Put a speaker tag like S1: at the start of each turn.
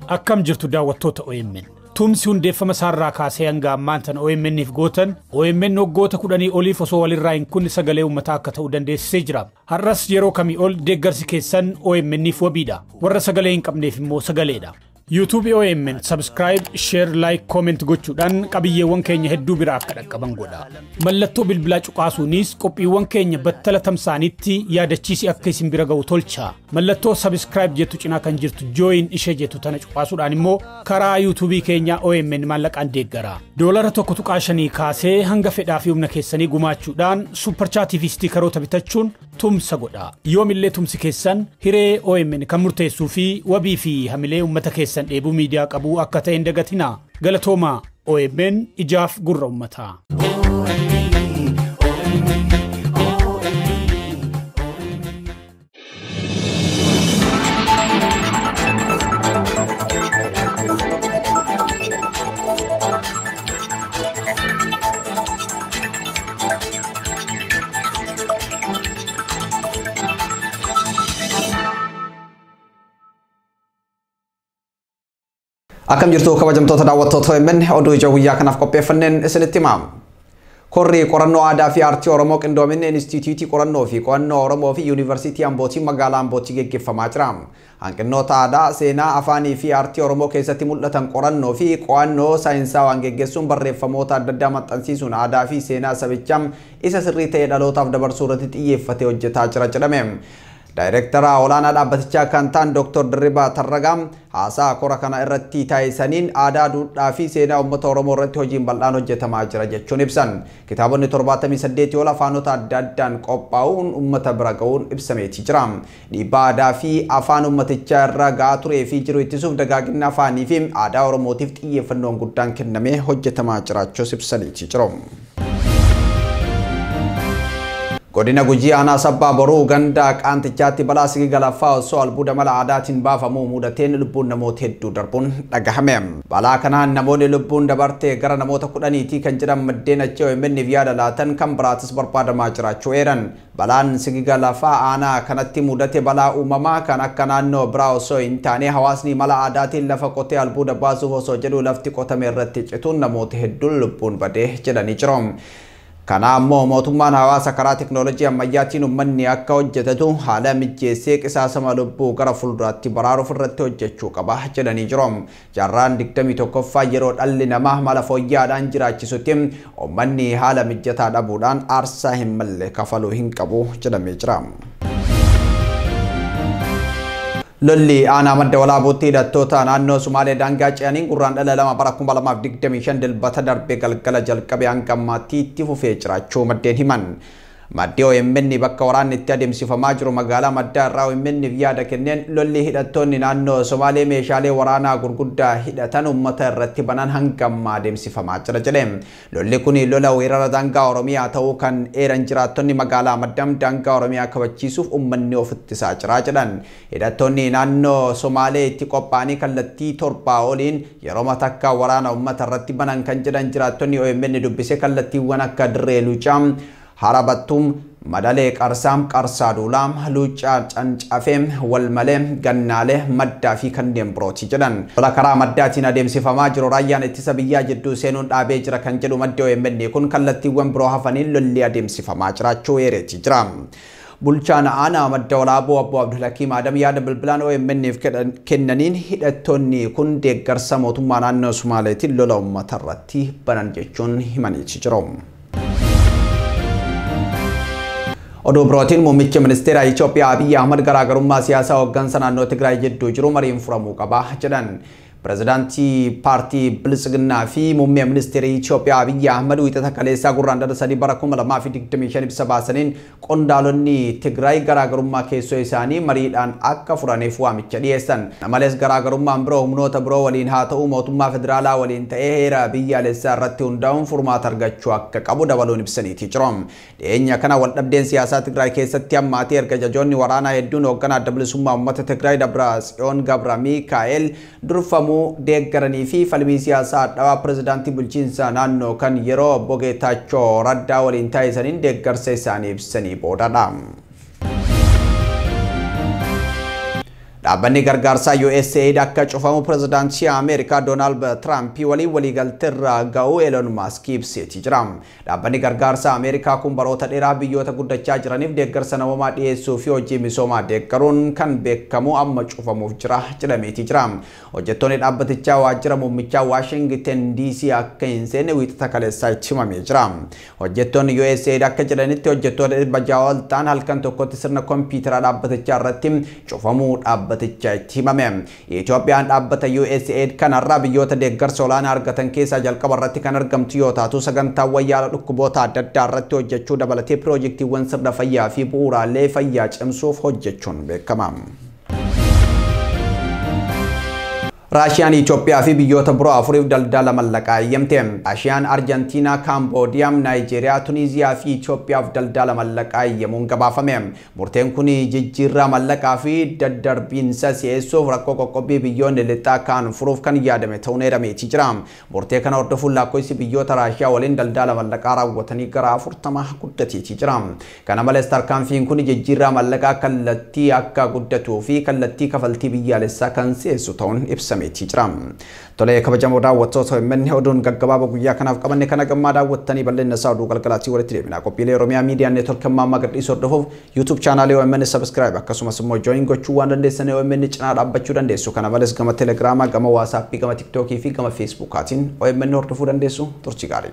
S1: Akkam jirtu daawwattoota OMN. Tumsi hundeeffama isaarraa kaasee hanga ammaan tana OMN'if gootan OMN waggoota 10 oliif osoo walirraa hin kunne sagalee uummataa akka ta'u dandeessisee jira. Har'as yeroo kamii ol deeggarsi keessan OMN'if wabiidha. Warra sagalee hin qabneef immoo sagaleedha. YouTube OMN subscribe, share, like, comment gochuudhaan qabiyyeewwan keenya hedduu biraa akka dhaqqaban godha. Mallattoo bilbilaa cuqaasuunis qophiiwwan keenya battala tamsaanitti yaadachiisi akka isin bira ga'u tolcha. Mallattoo subscribe jettu cinaa kan jirtu join ishee jettu tana cuqaasuudhaan immoo karaa YouTube keenya OMN maallaqaan deeggara. $1.5 kaasee hanga fedhaa fi humna keessanii gumaachuudhaan super chat fi stikaroota bitachuun tumsa godha. Yoomillee tumsi keessan hiree OMN kan murteessuu fi wabii fi hamilee uummata keessan dheebuu miidiyaa qabu akka ta'e hin dagatinaa. Galatooma OMN ijaaf gurra uummataa.
S2: Akkam jirtu kabajamtoota daawwattoota OMN oduu ija guyyaa kanaaf qopheeffanneen isinitti himamu. Korri qorannoo aadaa fi aartii Oromoo qindoominni Inistituutii Qorannoo fi Qo'annoo Oromoo fi Yuunivarsiitii Ambootii magaalaa Ambootti geggeeffamaa jira. Hanqinoota aadaa, seenaa, afaanii fi aartii Oromoo keessatti mul'atan qorannoo fi qo'annoo saayinsawaan geggeessuun barreeffamoota adda addaa maxxansiisuun aadaa fi seenaa sabichaa isa sirrii ta'e dhalootaaf dabarsuu irratti xiyyeeffatee hojjetaa jira jedhame. Daayireektara olaanaa dhaabbatichaa kan ta'an Dr. Dirribaa Tarragaa haasaa kora kana irratti taasisaniin aadaa, duudhaa fi seenaa uummata Oromoo irratti hojiin bal'aan hojjetamaa jira jechuun ibsan. Kitaabonni 78 ol afaanota adda addaan qophaa'uun uummata bira ga'uun ibsameeti jira. Dhiibbaa aadaa fi afaan uummatichaa irra ga'aa turee fi jiru ittisuuf dagaagina afaanii fi aadaa Oromootiif xiyyeeffannoon guddaan kennamee hojjetamaa jiraachuus ibsaniiti jiru. Godina Gujii aanaa Sabbaa Boruu ganda Qaantichaatti balaa sigiga lafaa osoo albuuda mala aadaatiin baafamuu mudateen lubbuun namoota hedduu darbuun dhagahame. Balaa kanaan namoonni lubbuun dabarte gara namoota 10 kan jedhan maddeen achi OMN'if yaada laatan kan biraatis barbaadamaa jiraachuu eeran. Balaan sigiga lafaa aanaa kanatti mudate balaa uumamaa kan akka naannoo biraa osoo hin taane hawaasni mala aadaatiin lafa qotee albuuda baasuuf osoo jedhu lafti qotame irratti cituun namoota hedduun lubbuun badee jedhanii jiru. Kana ammoo mootummaan hawaasa karaa teknoolojii ammayyaatiin uummanni akka hojjetatu haala mijeessee qisaasama lubbuu gara fuulduraatti baraaruuf irratti hojjechuu qaba jedhanii jiru. Jaarraan 21ffaa yeroo dhalli namaa mala fooyya'aadhaan jiraachisutti uummanni haala mijataa dhabuudhaan aarsaa hin malle kafaluu hin qabu jedhamee jira. Lolli aanaa madda walaabuutti hidhattoota naannoo Sumaalee daangaa ce'aniin gurraan dhala 2 bara 2025 dilbata darbee galgala jalqabee hanga ammaatti itti fufee jiraachuu maddeen himan. Maddii OMN bakka waraanni itti adeemsifamaa jiru magaalaa maddaa irraa OMN'if yaada kenneen lolli hidhattoonni naannoo Somaalee meeshaalee waraanaa gurguddaa hidhatan uummata irratti banan hanga ammaa adeemsifamaa jira jedhe. Lolli kun lola weerara daangaa Oromiyaa ta'uu kan eeran jiraattonni magaalaa maddam daangaa Oromiyaa kabachiisuuf uummanni of ittisaa jira jedhan. Hidhattoonni naannoo Somaalee itti qophaa'anii kallattii 7 oliin yeroo takka waraana uummata irratti banan kan jedhan jiraattonni OMN dubbise kallattiiwwan akka Dirree Luucaa, Harabattum, Madalee Qarsaam, Qarsaa Duulaam, Luucaa Cancafee, Walmalee, Gannaalee, Maddaa fi kanneen birooti jedhan. Lola karaa maddaatiin adeemsifamaa jiru raayyaan ittisa biyyaa jidduu seenuun dhaabee jira kan jedhu maddi OMN kun kallattiiwwan biroo hafaniin lolli adeemsifamaa jiraachuu eereeti jira. Bulchaan aanaa madda walaaboo Obbo Abdulhakiim Adam yaada bilbilaan OMN'if kennaniin hidhattoonni kun deeggarsa mootummaa naannoo Sumaaleetiin lola uummata irratti banan jechuun himaniiti jiru. Oduu birootiin muummichi ministeera Itoophiyaa Abiyyi Ahmad garaagarummaa siyaasaa hooggansa naannoo Tigraay jidduu jiru mariin furamuu qaba jedhan. Pireezidaantii paartii Biltsiginnaa fi muummee ministeera Itoophiyaa Abiyyi Ahmad wiixata kaleessaa gurraan dhala 3 bara 2025 ibsa baasaniin qondaalonni Tigraay garaagarummaa keessoo isaanii mariidhaan akka furaniif waamicha dhiyeessan. Malees garaagarummaan biroo humnoota biroo waliin haa ta'u mootummaa federaalaa waliin ta'ee heera biyyaalessaa irratti hundaa'uun furmaata argachuu akka qabu dabaluun ibsaniiti jiru. Dhiyeenya kana waldhabdeen siyaasaa Tigraay keessatti hammaatee erga jajoonni waraanaa hedduun hoogganaa adda bilisummaa uummata Tigraay Dabratsiyoon Gabra Miikaa'el durfamu deeggaranii fi falmii siyaasaa dhawaa pireezidaantii bulchiinsa naannoo kan yeroo obbo Geetaachoo Raddaa waliin taasisaniin deeggarsa isaanii ibsanii boodadha. Dhaabbanni gargaarsaa USAID akka cufamu pirezidaantii Ameerikaa Doonaald Tiraamp waliin waliigalteerra ga'uu Elon Musk ibseeti jira. Dhaabbanni gargaarsaa Ameerikaa kun baroota dheeraa biyyoota guddachaa jiraniif deeggarsa namoomaa dhiyeessuu fi hojii misoomaa deeggaruun kan beekamu amma cufamuuf jira jedhameeti jira. Hojjettoonni dhaabbatichaa waajjira muummichaa Waashingten DC akka hin seenne wiixata kaleessaa itti himamee jira. Hojjettoonni USAID akka jedhanitti hojjettoota 600 ol ta'an halkan tokkotti sirna kompiitaraa dhaabbatichaa irratti cufamuu dhaabbatichaa itti himame. Itoophiyaan dhaabbata USAID kanarraa biyyoota deeggarsa olaanaa argatan keessaa jalqaba irratti kan argamtu yoo taatu sagantaawwan yaala dhukkuboota adda addaa irratti hojjechuu dabalatee piroojeektiiwwan sirna fayyaa fi bu'uuraalee fayyaa cimsuuf hojjechuun beekama. Raashiyaan Itoophiyaa fi biyyoota biroo afuriif daldala mallaqaa eeyyamte. Raashiyaan Arjantiinaa, Kaamboodiyaa, Naayijeeriyaa, Tuniiziyaa fi Itoophiyaaf daldala mallaqaa eeyyamuun gabaafame. Murteen kun jijjiirraa mallaqaa fi daddarbiinsa si'eessuuf rakkoo qoqqobbii biyyoonni lixaa kaan furuuf kan yaadame ta'uun eerameeti jira. Murtee kana hordofuun lakkoofsi biyyoota Raashiyaa waliin daldala mallaqaa raawwatanii gara 40 guddateeti jira. Kana malees tarkaanfiin kun jijjiirraa mallaqaa kallattii akka guddatuu fi kallattii kafaltii biyyaalessaa kan si'eessu ta'uun ibsame. Jira. Tolee kabajamoo daawwattoota OMN oduun gaggabaabaa guyyaa kanaaf qabanne kana gammaa daawwattanii bal'inna isaa oduu galgalaatii walitti deebina. Qophiilee Oromiyaa Miidiyaa Neetwork ammaa amma gadhiisu hordofuuf YouTube chaanaalii OMN subscribe akkasumas immoo join gochuu waan dandeessan OMN cinaa dhaabbachuu dandeessu. Kana malees gama Telegiraamaa, gama Waatsaappii, gama Tiktookii fi gama Feesbuukaatiin OMN hordofuu dandeessu. Turtii gaarii.